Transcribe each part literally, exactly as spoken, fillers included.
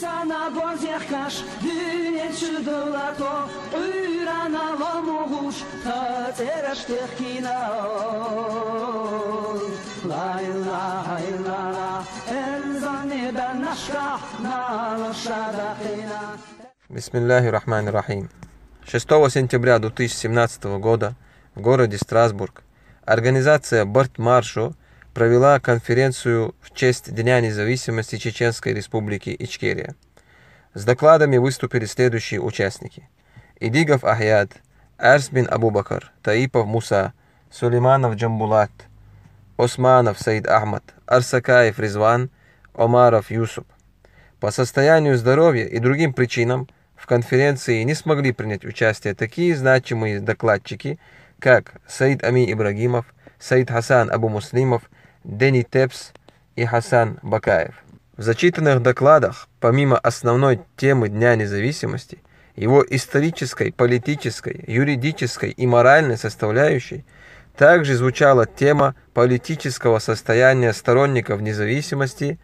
Цана бозехкаш дуьнен чу дулато, Ӏуьйранна ломугӀуш тха цӀераш техкина. Ла илаха иллаллах, эрзанни беннашкахь нана ша даккхина. Бисмиллахир Рахманир Рахим. Шестого сентября две тысячи семнадцатого года в городе Страсбург организация Барт Маршо провела конференцию в честь Дня независимости Чеченской Республики Ичкерия. С докладами выступили следующие участники: Идигов Ахьяд, Арс бин Абубакар, Таипов Муса, Сулейманов Джамбулат, Османов Саид Ахмад, Арсакаев Ризван, Омаров Юсуп. По состоянию здоровья и другим причинам в конференции не смогли принять участие такие значимые докладчики, как Саид Амин Ибрагимов, Саид Хасан Абу Муслимов, Дени Тепс и Хасан Бакаев. В зачитанных докладах, помимо основной темы Дня независимости, его исторической, политической, юридической и моральной составляющей, также звучала тема политического состояния сторонников независимости,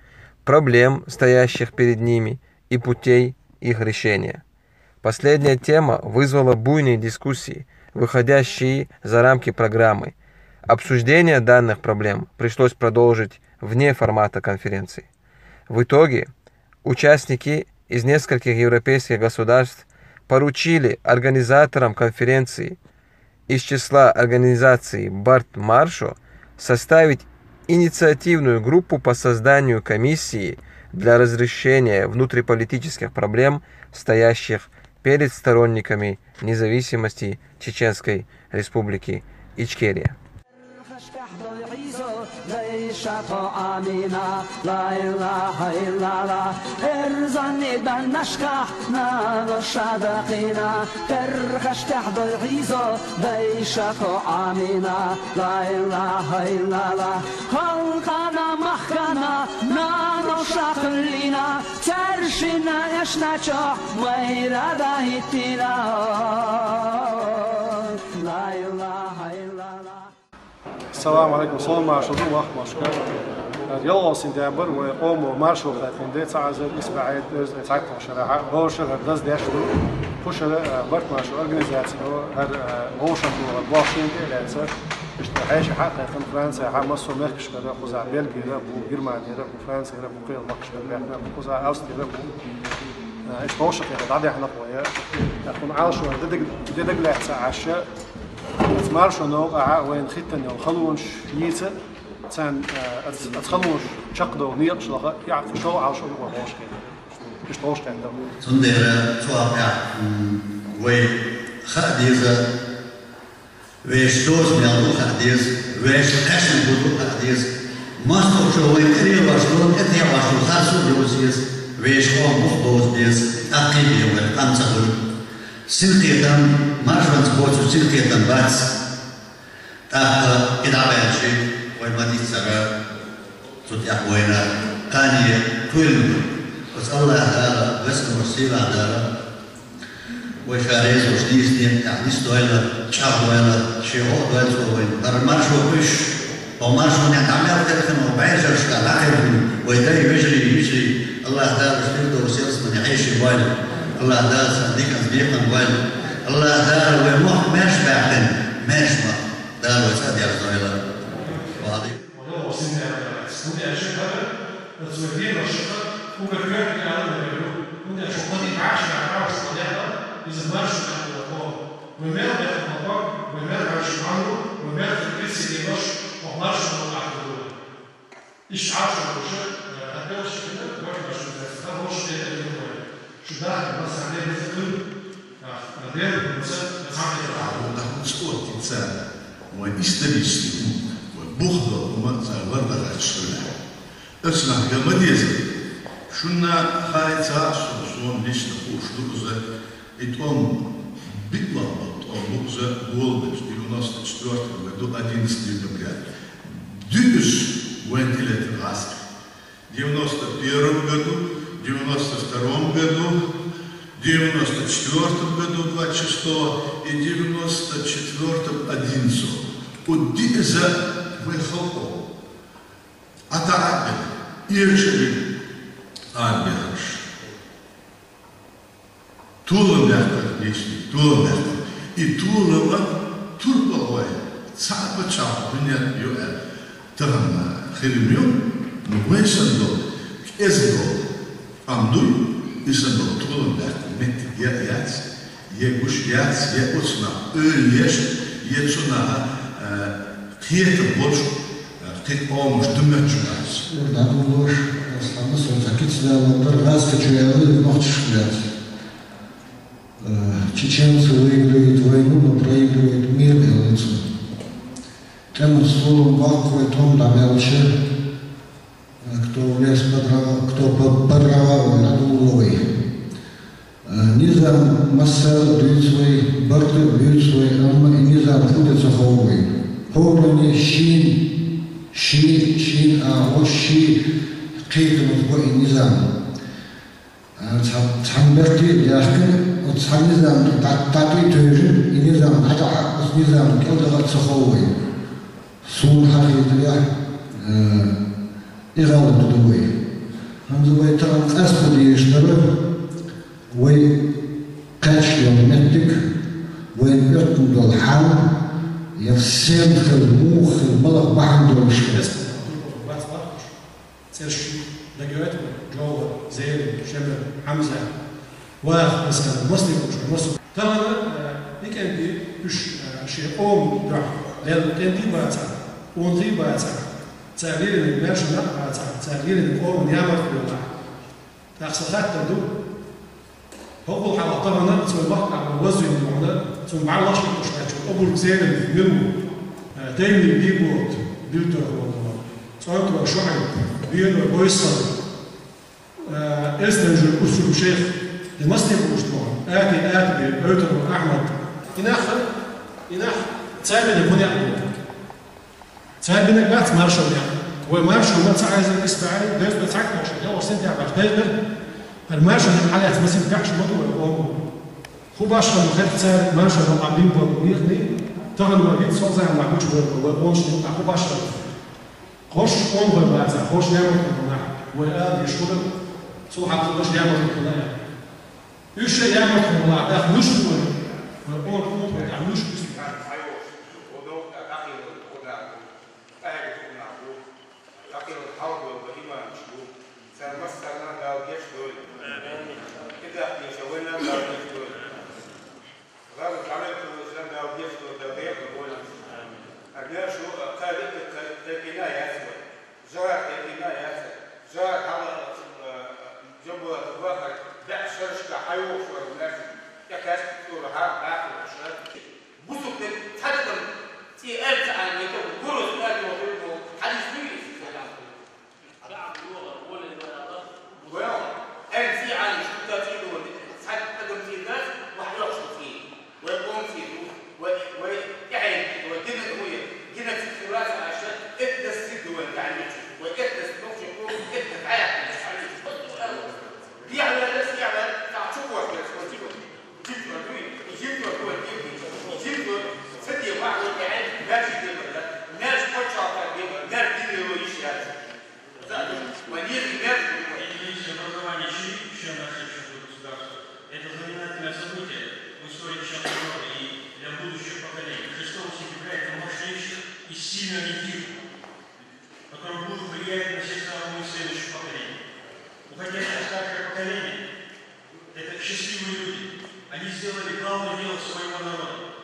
проблем, стоящих перед ними, и путей их решения. Последняя тема вызвала буйные дискуссии, выходящие за рамки программы. Обсуждение данных проблем пришлось продолжить вне формата конференции. В итоге участники из нескольких европейских государств поручили организаторам конференции из числа организации Барт Маршо составить инициативную группу по созданию комиссии для разрешения внутриполитических проблем, стоящих перед сторонниками независимости Чеченской Республики Ичкерия. Перхашкахь дойгӀийзо дайша тхо Амина, ла илаха иллаллах, эрзанни беннашкахь нана ша даккхина. Перхашкахь дойгӀийзо дайша тхо Амина, ла илаха иллаллах, халкъана махкана нана ша кхоьллина, цаьршинна эшначохь майра дӀахӀиттина. Ла илаха иллаллах. Ассаламу Ӏалайкум, салам маршалла ду вахмашка. ХӀара ялхолгӀа сентябрь вай къомо маршо кхайкхина де, цхьа эзар исс бӀе оьрза цхьайтталгӀа шарахьа, бовшар хӀара даздеш ду. Кху шара, а, Барт Маршо организацино хӀара, а, вовшах бохшен тӀе а лаьцна, иштта хьеший хьа а кхайкхина, Францехьа, массо а мехкашкара, кхузахь Бельгера бу, Германера бу, Францера бу, кхел махкашкара баьхна бу, кхузахь Австрера бу. А, иштта вовшах кхайкхина дӀадехна кхоя. ТӀаккха хӀума Ӏалашо хӀара дедаг-, дедаглаьцна Ӏаш, Оцу маршонна юкъахь вайна хӀиттина йолу халонаш йийца, царна, а, оцу, оцу халонаш чекхдовла некъаш лаха, яа, шов Ӏалашо ду вай вовшахкхетар. Иштта вовшахкхетар. Цундела цу хьокъехь, м, вай хаа деза, вешан доза мел ду хаа деза, вешан кхаьчна хӀун ду хаа деза. МостагӀчо вайна тӀе лелош долу, тӀетеӀош долу харцо а йовза еза, вешан къоман бух бовза беза, тӀаккхий бен вай къам ца хуьлу. Синкхетам, маршонца боцург синкхетам бац. ТӀаккха и дӀабаьлча, вай ма-дийццара, цу тӀехь вайна кхане кхоьллина. Оцу АллахӀ Дала, везачу Сийлахь Дала, вай Ша реза волуш дийцинчу некъа тӀехь нисдойла, чӀагӀдойла, Шен гӀо а дойла Цо вайна. ХӀара маршо уьш, хӀокху маршонехь дӀа мел кхелхина, хӀокху бӀешерашкахь дӀакхелхина, вай дай, вежарий, вежарий, АллахӀ Дала уьш Фирдовс ялсаманин хьеший бойла. АллахӀ Дала царна диканца бекхам бойла. АллахӀ Дала вай мохк маьрша баьккхина, маьрша мохк Дала вай цӀа дерзойла. Ва Ӏалайкум. Валлахьи, синдера, синдера шахара, оцу вай динан шахара, угар коьртаниг ала ма бер ду. ХӀунда аьлча хӀокху дийнахь бӀаьргаш баьхна, иза маршо баьхна долу хӀума. Вай мел баьхна хӀума, вай мел хьаьжна хӀума, вай мел хила кхин сингаттамаш, хӀокху маршонна лаьцна ду. Иштта Ӏалашо долуш, э, хьан белшаш хилла, вай маршо лаьцна, хьан болуш хилла, шу дахар, масала, леррина ца хуьлу, а, леррина ца, ца хьан хӀун цӀоттийца, вайн исторический хӀума, вайн бух долу хӀума цара лардахьаш хилла. Аса нах ган ма деза. Шуна хаийца а, со, суна лично хууш ду иза, и тӀом, биъ лахбан тӀом бу иза, болабелча девяносто четвёртом году, одиннадцатого декабря. Дуьйцуш вайн тӀелетта гӀазкхи. Девяносто первом году, девяносто втором году, девяносто четвёртом году, двадцать шестого, и девяносто четвёртом, одиннадцатого. Оцу диъ иза вайн халкъо ӀатаӀа а бина, эшам бина, арабевлларш. Толам баьккхар, дийшли, толам баьккхар. И толам турпалой, цхьа паччахь дуьнен тӀа ю аьлла, тахан хилам ю, ну, вай санна долу, кӀезиг долу къам дуй, и санна долу толам баьккхар меттиг е а яц, е гуш яц, е оцунах ойла еш, е цунах, э, кхетам болуш, э, кхин къомаш ду моьттуш бац. Ур дӀадолош, аса хьан масал цхьа кица далар дара, гӀазкхи чу яла нохчашка лаьцна. Э, чеченцы выигрывают войну, но проигрывают мир, аьлла цо. ТӀеман словом баккхой тӀом дӀамаьлча, э, кто в лес подрова-, кто по-, по дрова, ой, дӀадолало вай. Э, низам массара а дуьйцу вай, барт а буьйцу вай, амма и низам фу де ца хов вай. ХӀоранна шен, шен, шен агӀо, шен кхетамах го и низам. А, цхьа-, цхьана берте а даьхкина, оцу цхьа низам дӀа-, дӀатӀе а тевжина, и низам дӀадахьа, оцу низам кӀел даха а ца хов вай. Суна хетарехь, а, и гӀалат ду вай. ХӀанз вай тахана къаста дезаш дара, вай кхаьчна йолу меттиг, вайна оьттина долу хьал, я сенна хила, муха хила, малагӀа бахьана долуш хила. Церш дагайойту вай, Джовхар, Зерин, Шемер, Хьамза, Ваха, масала, масликъ уьш, масала. Тахана, э, и кӀентий уьш, э, шен къоман дуьхьа лелла кӀентий бацахь, онзий бацахь, цара лелийна маьрша нах бацахь, цара лелийна къоман ямарт белахь. ТӀаккха сан хаттар ду, хӀокхул хьалха тахана цуьнан махкахь вазийна вахана, цунна бӀаьрла лаш хӀиттош лаьттачу обарг Зерин мила ву, э, Таймин Бийболат, Билтор волу, ЦӀонтарой Шухьайб, Бенор Бойсал, э, Элстанжуьра Усург шайх, и массане а бууш боху, Ати, Атабек, Ойтархой Ахьмад. И нах, и нах цаьргара хӀун яа боху? Цаьргара бац маршалла яа. Вай маршалла ма ца Ӏайзар исбаьхьа, деза бен цхьаьна тохуш, ялх сентябрь деза бен. ХӀара маршалла хьалаьцна масийтта баьхьаш ма ду вай къоман. ХӀун башха ма хетта цара маршалла къам бин болу бехний, тахана вай виццол заманахь гучу вай, вай къонахчун юкъахь хӀун башха ма. Хорш къонахой бацахь, хорш ямартлахь нах, вай ала дезаш хӀума, цул хьалха даш ямартлахь нах. Уьш ша ямартлахь нах, тӀаккха муьш бу вай, вай къонахчун юкъахь муьш бу. Дакъа хьалхадойла имамаш ду. Царна массарна Дала гечдойла. Амин. И дахкийча вайна Дала гечдойла. Гала дӀавеккхаллачарна Дала гечдойла, Дала декъала дойла. Амин. Амма шу, а, кхайкхина яц вай. Жагар кхайкхина яц. Жагар хьала, а, а, Джамбулатов вахар, баьӀ шерашка хьайогӀуш вара ваьш. ТӀекхаьчна цуьра хьа бакъ луш. Бусулба цхьа дакъа цӀе аьлла ца Ӏамийта, гурус аьлла йохуьйту, хьадис дуй иза? Вел, аьлла цӀе Ӏамийта, шу ца цӀе ду, цхьа адам цӀе дац, вахь йохуш цӀе. Вай къоман цӀе ду, вай, вай тӀаьхье, вай дина а вуй, геноцид хилла ца Ӏаш, этнос ду вай тӀаьхье. Вай этнос нохчий къоман этнос дӀаяьккхина. Дехьа ваьлла, сехьа ваьлла, цхьа чу кхош ваьлла, вай чу ваьлла. Жимчуьра дуй, и жимчуьра дуй, и жимчуьра ца де вахь вай тӀаьхье, маьрша де ваьлла, маьрша пачхьалкх де ваьлла, маьрша дин лело йиш яц. За, вай низа маьрша ду вай. Единица образования чили, член нашего государства. Это знаменательное событие в истории чеченского народа и для будущих поколений. Шестого сентября это мощнейший и сильный ориентир, который будет влиять на сердца умы следующих поколений. Уходящее старшее поколение — это счастливые люди. Они сделали главное дело своего народа.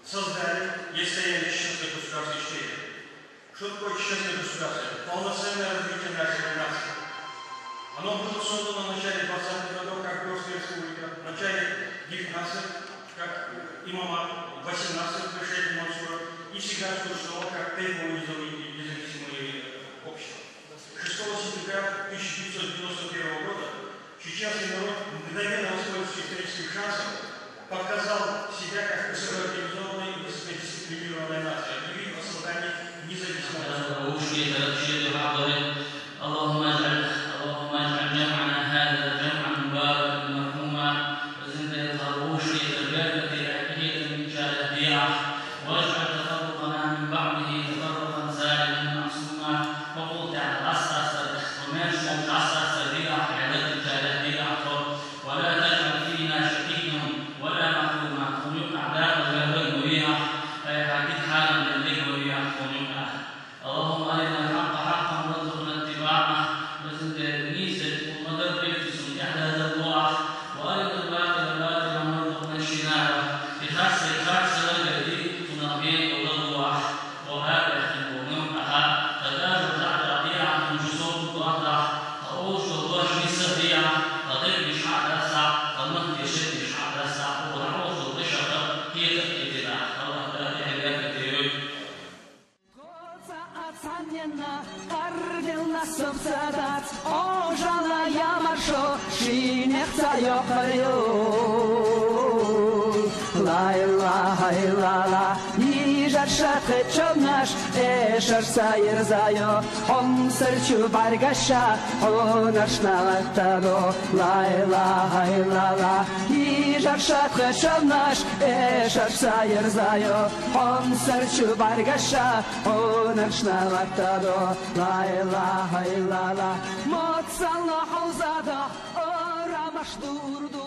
Создали и отстояли чеченское государство Ичкерия. Что такое чеченское государство? Это полноценное развитие нашего нации. Оно было создано в начале двадцатых годов как Горская республика, в начале девятнадцатых как имамат, в восемнадцатых при шейхе Мансуре, и всегда существовало как тейповое незави-, независимое общество. Шестого сентября тысяча девятьсот девяносто первого года чеченский народ, мгновенно воспользовавшись историческим шансом, показал себя как высокоорганизованная и высокодисциплинированная нация, объявив о создании независимого государства. اللهم اجعل، اللهم اجعل جمعنا هذا جمعا مباركا مرحوما، وزندهلخر وشيتر بيركتي أحييتر من شارع بيعه، واجعل تفرقنا من بعده تفرقا سالما. Шинэхцайо харю. Лай-лай-ла-ла, ижар шатхы чонаш, эшар сайыр зайо, хомсыр чу баргаша, хонаш налатадо. Лай-лай-ла-ла, ижар шатхы чонаш, эшар сайыр зайо, хомсыр чу баргаша, хонаш налатадо. Лай-лай-ла-ла, моцало хозадо, орамаш дурду,